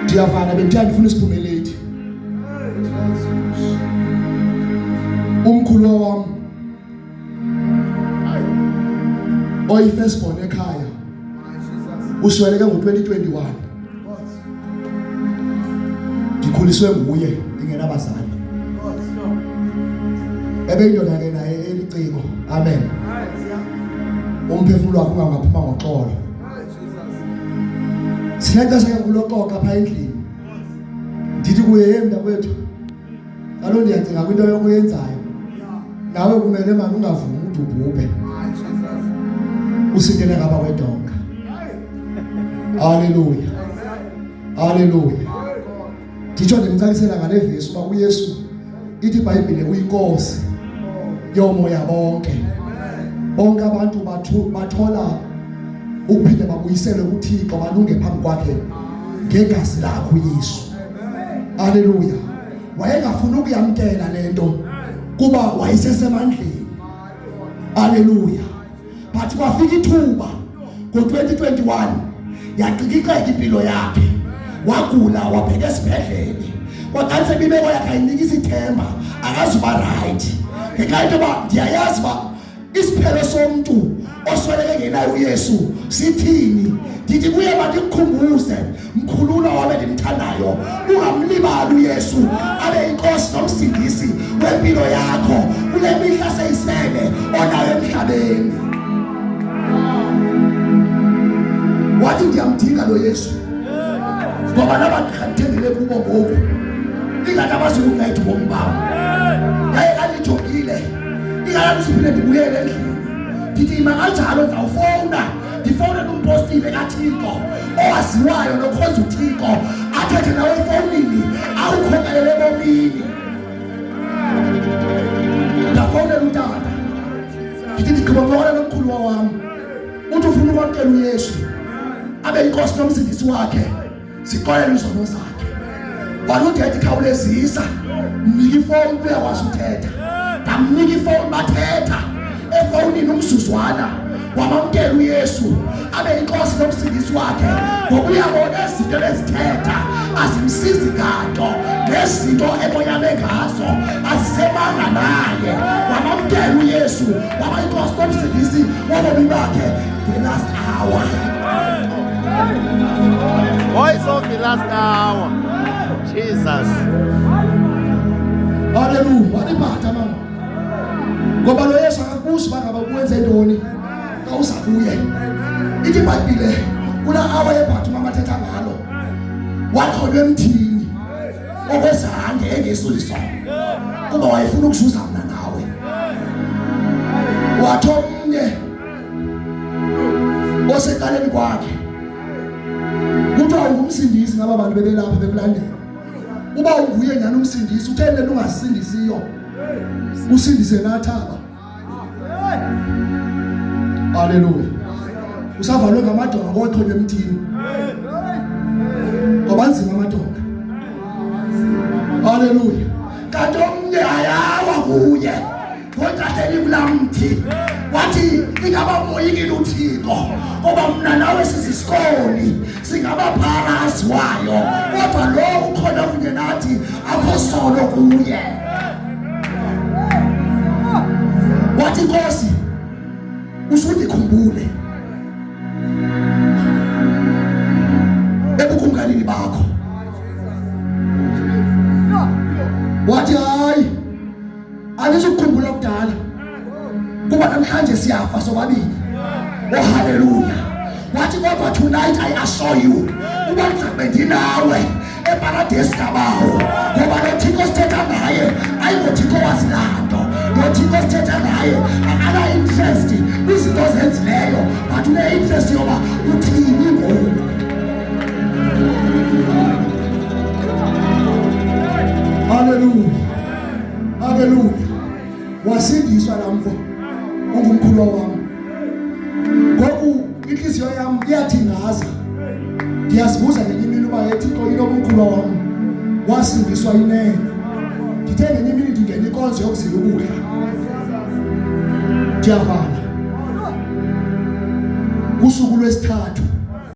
Ndiyavana bendithe andifuna siphume late. Umkhulu wam oyi-firstborn ekhaya usweleke ngo-2021. Ndikhuliswe nguye ndingenabazali. Ebeyindoda ke naye eliciko. Amen. Umphefumulo wakhe ungangaphuma ngoxolo. Sinexesha ke kuloxoxa phaa endlini. Ndithi kuye hey mntakwethu, kaloku ndiyacinga kwinto yokuyenzayo. Nawe kumele mani ungavumi ude ubhubhe. Usindele ngapha kwedonga. Haleluya. Haleluya. Nditsho ndimcacisela ngale vesi uba uYesu ithi iBhayibhile uyinkosi yomoya bonke. Bonke abantu bathola ukuphinde babuyiselwe kuThixo balunge phambi kwakhe ngegazi lakhe uYesu. Haleluya. Wayengafuni ukuyamkela lento kuba wayesesemandleni. Haleluya. But kwafika ithuba ngo-2021 yaqikiqeka impilo yakhe, wagula wabheka esibhedlele, kwakanti imibeko yakhe ayinikisa ithemba, akazuba right ngenxa yento yoba ndiyayazi uba isiphelo somntu osweleke ngenayo uYesu sithini. Ndithi kuye mandikukhumbuze mkhulula wam endimthandayo, ungamlibali uYesu abe inkosi nomsindisi wempilo yakho kule mihla seyisele onayo emhlabeni. Wathi ndiyamdinga lo Yesu ngoba naba ndithembele kubo ngoku ingathi abazukunceda ubomi bam, yaye kandijongile ingathi uzuphinde ndibuyele endlini. Ndithi ima kanjalo, ndizawufowuna ndifowunele umpostile kaThixo owaziwayo nokhonza uThixo, athethe nawe efowunini awukhokelele ebomini. Ndafowunela utata ndithi ndigqiba ncokola nomkhuluwa wam, uthi ufuna ukwamkela uYesu abe yinkosi nomsindisi wakhe, sixolele izono zakhe. Waludetha ikhawulezisa, mnika ifowuni uyakwazi uthetha. Ndamnika ifowuni bathetha efowunini umzuzwana, wamamkela uYesu abe inkosi nomsindisi wakhe, ngoba uyabona izinto ebezithetha azimsizi nganto, nezinto eboyame ngazo azisemanga naye. Wamamkela uYesu waba inkosi nomsindisi wobomi bakhe the last hour. Voice of the last hour. Jesus. Haleluya. Waniphatha mama. Ngoba lo Yesu akakubuzi uba ngaba uwenze ntoni xa uza kuye. Ithi iBhayibhile kula hour yebhatha umama athetha ngalo waxhonywa emthini okwezange engesuliso kuba wayefuna ukuzuza mna nawe. Wathi omnye osecaleni kwakhe kuthiwa ungumsindisi ngaba bantu bebelapha bekulandela, uba unguye nyhani umsindisi utheni le nto ungasindisiyo usindise nathi aba. Haleluya. Usavalwe ngamadonga koxhonywa emthini ngoba nzima amadonga. Haleluya. Kanti omnye ayawa kuye ngontahleli kulaa mthi, wathi ingaba umoyikile uThixo ngoba mna nawe sizisikoli singabaphara aziwayo, kodwa lo ukhona kunye nathi akho sono kuye. Wathi Nkosi usundikhumbule ebukumkanini bakho. Wathi hayi andizukukhumbula kudala kuba namhlanje siyafa sobabini. Oh haleluya. Wathi kodwa tonight I assure you uba ndizakube ndinawe eparadesi kabawo, ngoba lo Thixo sithetha ngaye ayingoThixo wazi laa nto, lo Thixo sithetha ngaye akana-interest kwizinto ozenzileyo, but une-interest yoba uthini ngoku. Haleluya. Haleluya. Wasindiswa laa mfo ungumkhulwa wam. Ngoku inhliziyo yam iyathingaza, ndiyazibuza ngenye imini uba ethixo inoba umkhulwa wam wasindiswa inene. Ndithe ngenye imini ndingena inkonzo yokuzila ukudla, ndiyavala kusuku lwesithathu.